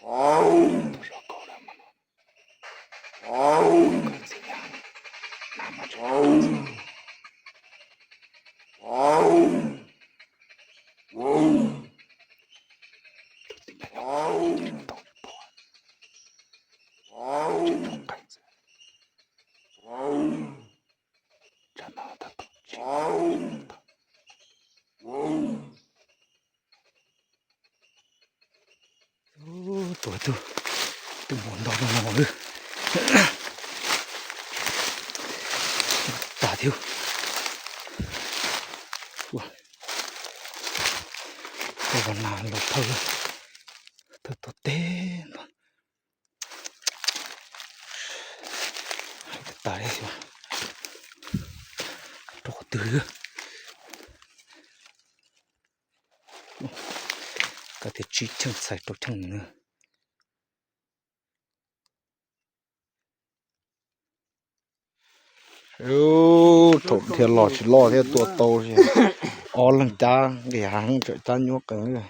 Tus zov kaus lawm mas no. Koj ntxim nyab, nag mas tseem tau. Tus tib neeg no tau ib puas, tseem tau nqeeb xwb. Tsam no tau tau tsis tau. Tus, tus, tus mus ntog no no lawm. Tas thiab. Ua, ua nas los thawj, thawj tog teg ntag. Tas li xyov rau qhov twg. Kav tias tsib cheej txhais rau cheej na. Thaum dhia los tsis loj thiab tua tau ob leeg cab nqis heev, tsam cab nyuaj qees.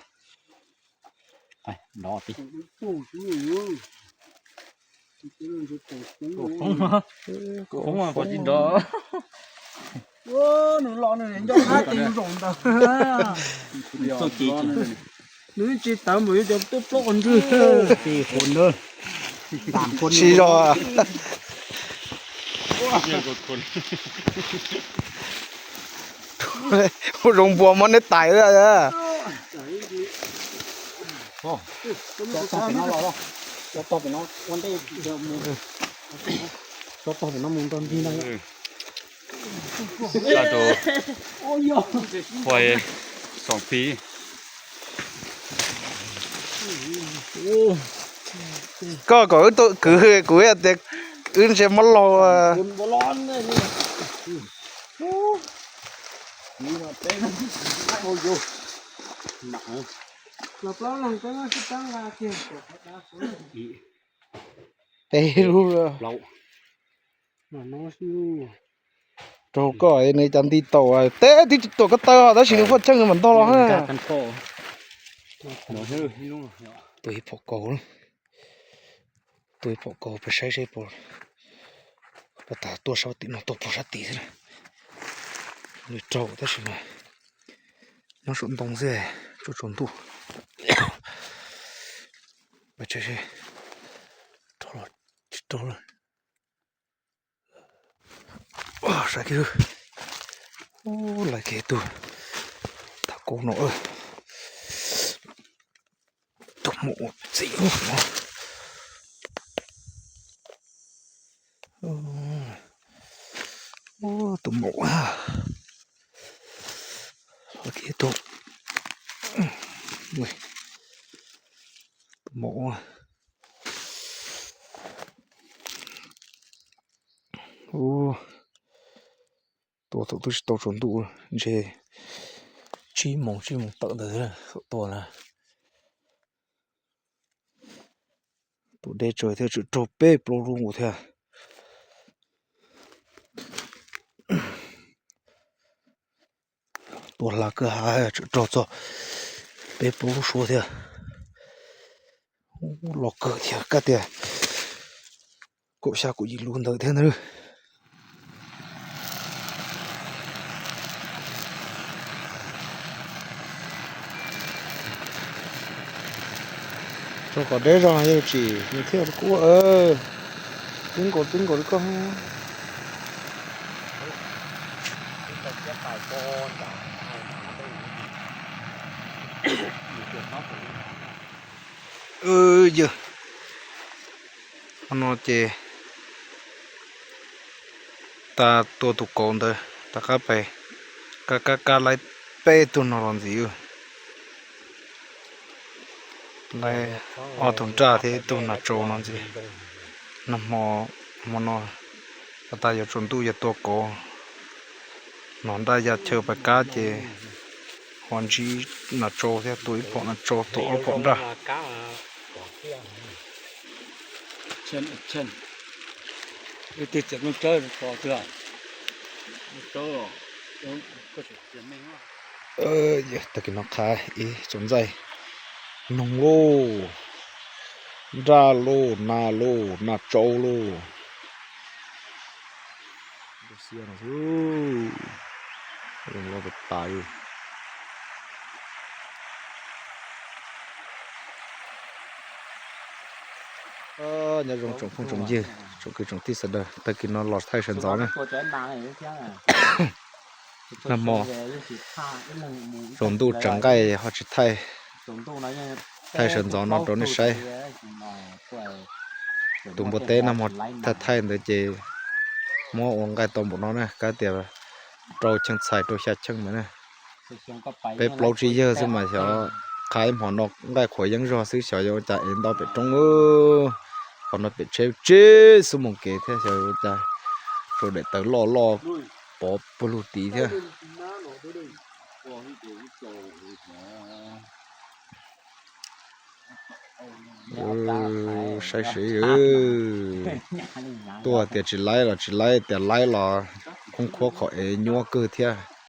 Nws los nws nco qab ces zaum ntawd. Nws tsis tawv npaum yuav cov tuaj plaub qhov ntswg. Tsis zog. Ua zoo npua muab neb tais. Koj kom wb tuaj kwv kuv tias wb ntshe muab laug. Peb lub. Raug koj nws cas nti tau, teb twb tsis tuam ko taw tab sis nws huaj cheej mam ntog los. Tus ib phom kaus, tus ib phom kaus peb saib seb puas, puas tas tuaj sab tim no tuaj puag sab tid xwb. Nws raug tab sis mas nyob saum ntoo xwb, tsaus tsaus ntuj. Peb saib seb raug los tsis raug lawm. Saib kiag, lais kiag tus thav kaus no, tus maum txim no. Tus maum, tus, tus maum. Tua thaum twb tsis tau tsaus ntuj, ntshe tsib moos tsib moos tawm ntawd thaum tua na. Tus deb tsawv thiab, tsawm raug peb plaub lub nkaus thiab. Tua hla kawg ha, tsawm raug txog peb plaub lub suab thiab. Los kawg thiab, kab tias kaum xya kaum yim lub ntawd thiab ntag. Tso kom deb zog yog tsis nws thiaj kub. Twb nkaus twb nkaus li koj. Yawg, no ces tas tua tus kaus ntawd, tas qab pais kab kab kab laib peb tug no los ntxiv. Laib ob tug nraj thiab ib tug nas tsau no ntxiv. Nag hmo, hmo no tas yuav tsaus ntuj yuav tua kaus, hnov nraj ya chaw pais kab ces ho ntsib nas tsau thiab, tua ib phom nas tsau tua ob phom nraj. Tag kis no qhav ib tsoom ntxaij noog lauj. Nraj lauj, nas lauj, nas tsaus lauj. Zoo loj tas tas li. Nyob zoo tsoom phooj tsoom ywg, tsoom kwv tsoom tij sawv daws, tag kis no los thaij sawv ntxov na. Nag hmo tsaus ntuj tsaus nqaij ho tsis thaij, thaij sawv ntxov no rau nej saib. Tus npua teb nag hmo thaij thaij ntawd ces muab ua nqaij tau npaum no na, kav tias rau cheej txhais rau xya cheej ntawd na. Peb plaub tsib yawg xwb mas xyov qha ib hmo no nqaij qhuav yeeb zog xwb xyov yuav ua cas ev ntau pem roob. Qhov no pem tsheb tseb xub moos kev thiab xyov yuav ua cas, rau daim tawv loj loj pov puag lug tid thiab. Saib seb, tuaj tias tsis laib los tsis laib, tias laib los khoob khuab qhov ev nyuab kawg thiab.